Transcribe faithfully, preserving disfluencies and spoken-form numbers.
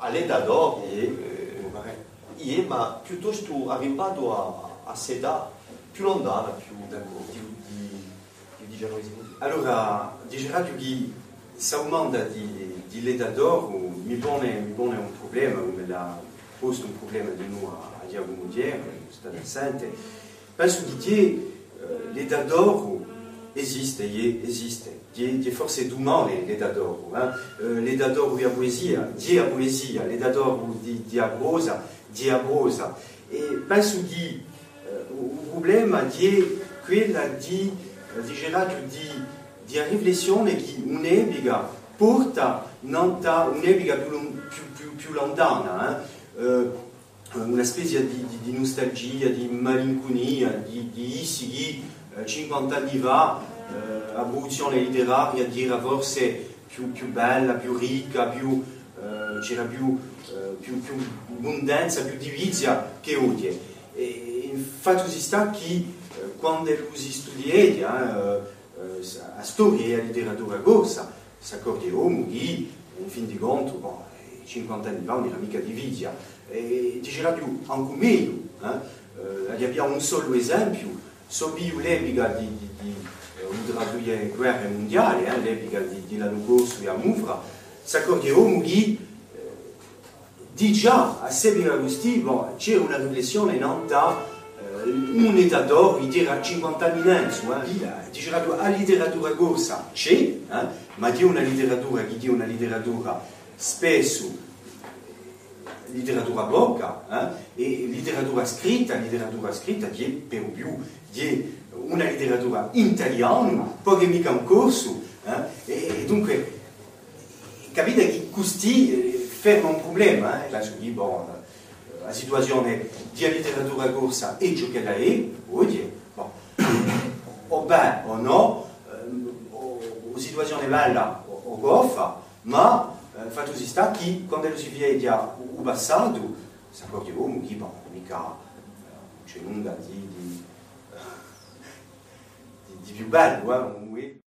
À l'età d'oru, iè, eh, iè, ma piuttostu arrivatu à, à st'età più luntana, più, d'accordu, di, di, di, di Giacomo Simonini. Allora, diceraghju chì sta dumanda di, di l'età d'oru mi pone, mi pone un prublema, cum'ellu l'hà postu un prublema dinù à, à Ghjacumu Thiers, stà à sente. Pensu chì, eh, l'età d'oru esiste, iè, esiste. Ghjè, ghjè forse dumane l'età d'oru, eh. Eh, l'età d'oru di a puesia, di a puesia, l'età d'oru di, di a prosa, di a prosa. È pensu chì, eh, u, u prublema ghjè quella di, eh, diceraghju, di, di a riflessione chì un'epica porta nant'à un'epica più lun-, più, più, più luntana, eh. Eh, una spezia di, di, di nustalgia, di malincunia, di, di issi chì, eh, cinquanta anni fà, eh, a pruduzzione literaria era forse più, più bella, più ricca, più, eh, c'era più, eh, più, più abbundanza, più divizia chè oghje. È, è u fattu si stà chì, eh, quand'ellu si studieghja, eh, eh, s-, a storia di a literatura corsa, s'accorghje l'omu chì, in fin di contu, bon, eh, cinquanta anni fà ùn era micca divizia, è diceraghju ancu megliu, eh, eh, aghju da piglià un solu esempiu, sò pigliu l'epica di, di, di, eh, una di e guerre mundiale, eh, l'epica di, di l'Annu Corsu è a Muvra, s'accorghje l'omu chì, eh, digià à st'epica custì, bon, c'era una riflessione nant'à, eh, un'età d'oru, era cinquanta anni innanzu, eh. Diceraghju, a literatura corsa c'hè, eh, ma ghjè una literatura chì ghjè una literatura spessu literatura bocca, eh, è literatura scritta, literatura scritta ghjè per u più, ghjè una literatura in talianu, pocu è micca in corsu, eh, è, è dunque, capite chì custì, eh, ferma un prublema, eh, pensu chì, bon, eh, a situazione di a literatura corsa hè ciò ch'ella hè, oghje, bon, o bè o nò, ehm, o, o situazione bella o, o goffa, ma, eh, fattu si stà chì, quand'ellu si vede u, u passatu, s'accorghje l'omu chì, bon, micca, eh, ùn ci hè nunda di, di, di, di più bellu, eh, ùn hè.